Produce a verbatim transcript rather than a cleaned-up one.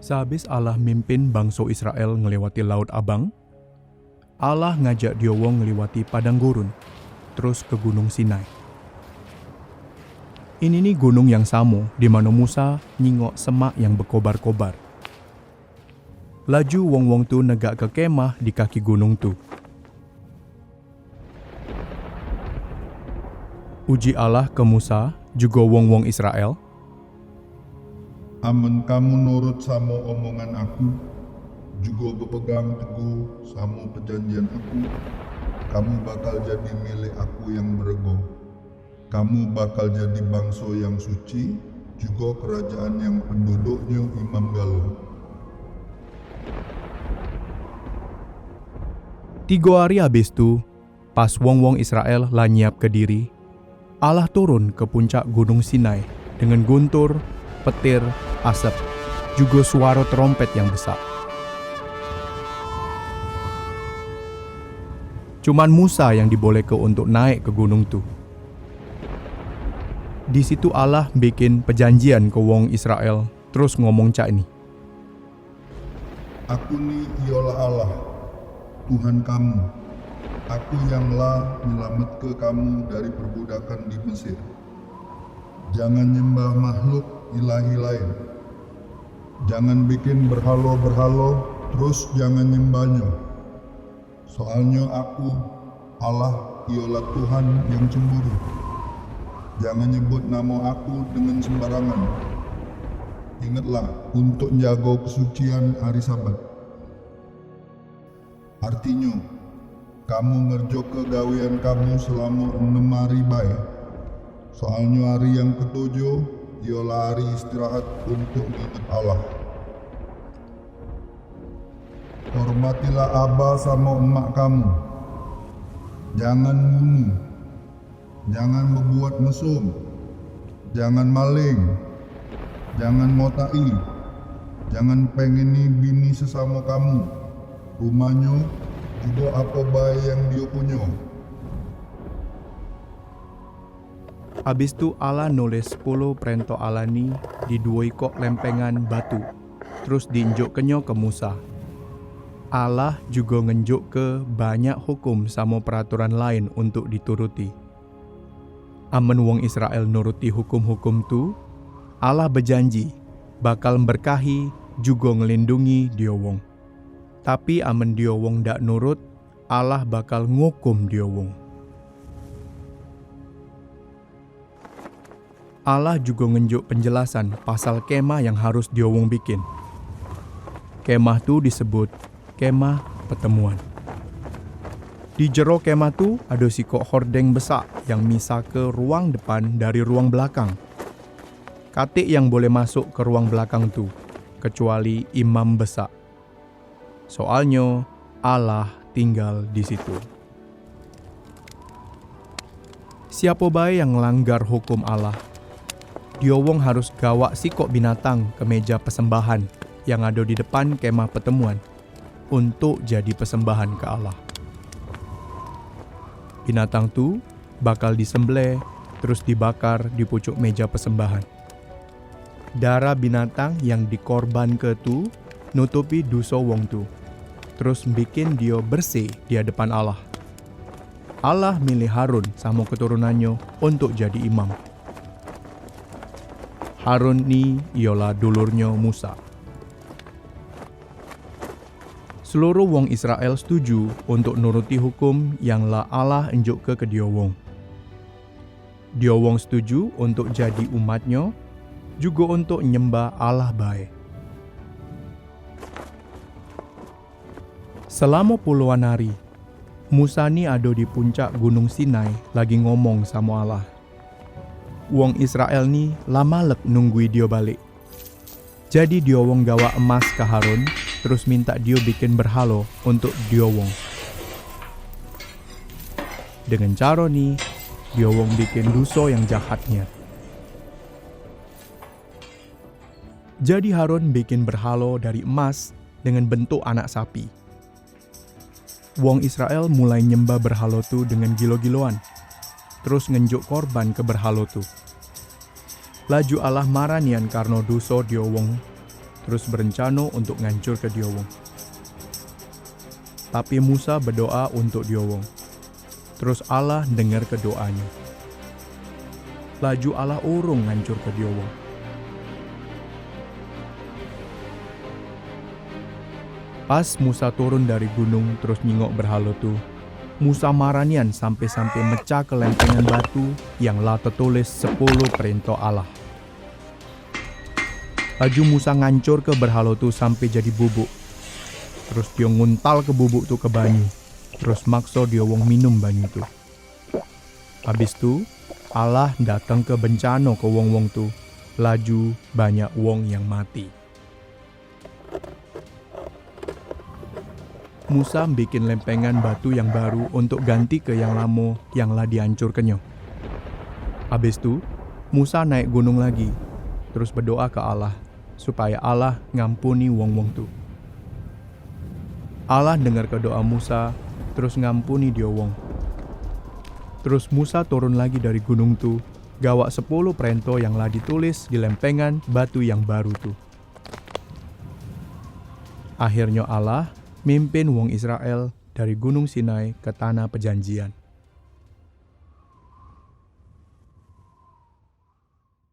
Sehabis Allah mimpin bangso Israel ngliwati Laut Abang, Allah ngajak dio wong ngliwati padang gurun, terus ke Gunung Sinai. Ini ni gunung yang samo di mano Musa nyingok semak yang bekobar-kobar. Laju wong-wong tu negakke kemah di kaki gunung tu. Uji Allah ke Musa jugo wong-wong Israel. Amen kamu nurut samo omongan Aku, jugo bepegang teguh samo pejanjian Aku, kamu bakal jadi milik Aku yang berego. Kamu bakal jadi bangso yang suci, jugo kerajaan yang penduduknyo imam galo. Tigo hari habis tu, pas wong-wong Israel la nyiapke diri, Allah turun ke puncak Gunung Sinai dengan guntur, petir, asep, jugo suaro terompet yang besak. Cuman Musa yang dibolehke untuk naek ke gunung tu. Di situ Allah bikin pejanjian ke wong Israel, terus ngomong cak ni. Aku ni ialah Allah, Tuhan kamu. Aku yang la nyelametke kamu dari perbudakan di Mesir. Jangan nyembah makhluk ilahi lain. Jangan bikin berhalo-berhalo, terus jangan nyembahnyo. Soalnyo Aku, Allah, ialah Tuhan yang cemburu. Jangan nyebut namo Aku dengan sembarangan. Ingetlah untuk njago kesucian hari Sabat. Artinyo, kamu ngerjoke gawean kamu selamo enem hari bae. Soalnyo hari yang ketujuh ialah hari istirahat untuk nginget Allah. Hormatilah aba samo emak kamu. Jangan mbunuh. Jangan bebuat mesum. Jangan maling. Jangan ngotaki. Jangan pengeni bini sesamo kamu, rumahnyo, jugo apo bae yang dio punyo. Abis tu Allah nulis sepuluh perento Allah ni di duo ikok lempengan batu, terus dienjukkenyo ke Musa. Allah jugo ngenjukke banyak hukum samo peraturan laen untuk dituruti. Amen wong Israel nuruti hukum-hukum tu, Allah bejanji bakal mberkahi jugo ngelindungi dio wong. Tapi amen dio wong dak nurut, Allah bakal ngukum dio wong. Allah jugo ngenjuk penjelasan pasal kemah yang harus dio wong bikin. Kemah tu disebut Kemah Petemuan. Di jero kemah tu ado sikok hordeng besak yang misahke ruang depan dari ruang belakang. Katik yang boleh masuk ke ruang belakang tu, kecuali imam besak. Soalnyo Allah tinggal di situ. Siapo bae yang ngelanggar hukum Allah, dio wong harus gawak sikok binatang ke meja pesembahan yang ado di depan Kemah Petemuan untuk jadi pesembahan ke Allah. Binatang tu bakal disembeleh, terus dibakar di pucuk meja pesembahan. Darah binatang yang dikorbanke tu nutupi duso wong tu, terus bikin dio bersih di adepan Allah. Allah milih Harun samo keturunannyo untuk jadi imam. Harun ni ialah dulurnyo Musa. Seluruh wong Israel setuju untuk nuruti hukum yang la Allah enjukke ke dio wong. Dio wong setuju untuk jadi umat-Nyo, jugo untuk nyembah Allah bae. Selamo puluhan hari, Musa ni ado di puncak Gunung Sinai lagi ngomong samo Allah. Wong Israel ni la malek nunggui dio balek. Jadi dio wong gawak emas ka Harun, terus mintak dio bikin berhalo untuk dio wong. Dengan caro ni, dio wong bikin duso yang jahat nian. Jadi Harun bikin berhalo dari emas dengan bentuk anak sapi. Wong Israel mulai nyembah berhalo tu dengan gilo-giloan, terus ngenjuk korban ke berhalo tu. Laju Allah marah nian karno duso dio wong, terus berencano untuk ngancurke dio wong. Tapi Musa bedoa untuk dio wong. Terus Allah dengerke doanyo. Laju Allah urung ngancurke dio wong. Pas Musa turun dari gunung terus nyingok berhalo tu, Musa marah nian sampe-sampe mecahke lempengan batu yang la tetulis sepuluh perintah Allah. Laju Musa ngancurke berhalo tu sampe jadi bubuk. Terus dio nguntalke bubuk tu ke banyu, terus makso dio wong minum banyu tu. Habis tu, Allah datengke bencano ke wong-wong tu, laju banyak wong yang mati. Musa bikin lempengan batu yang baru untuk gantike yang lamo yang la diancurkenyo. Habis tu, Musa naik gunung lagi, terus bedoa ke Allah, supaya Allah ngampuni wong-wong tu. Allah dengerke doa Musa, terus ngampuni dio wong. Terus Musa turun lagi dari gunung tu, gawak sepuluh perento yang la ditulis di lempengan batu yang baru tu. Akhirnyo Allah mimpin wong Israel dari Gunung Sinai ke Tanah Pejanjian.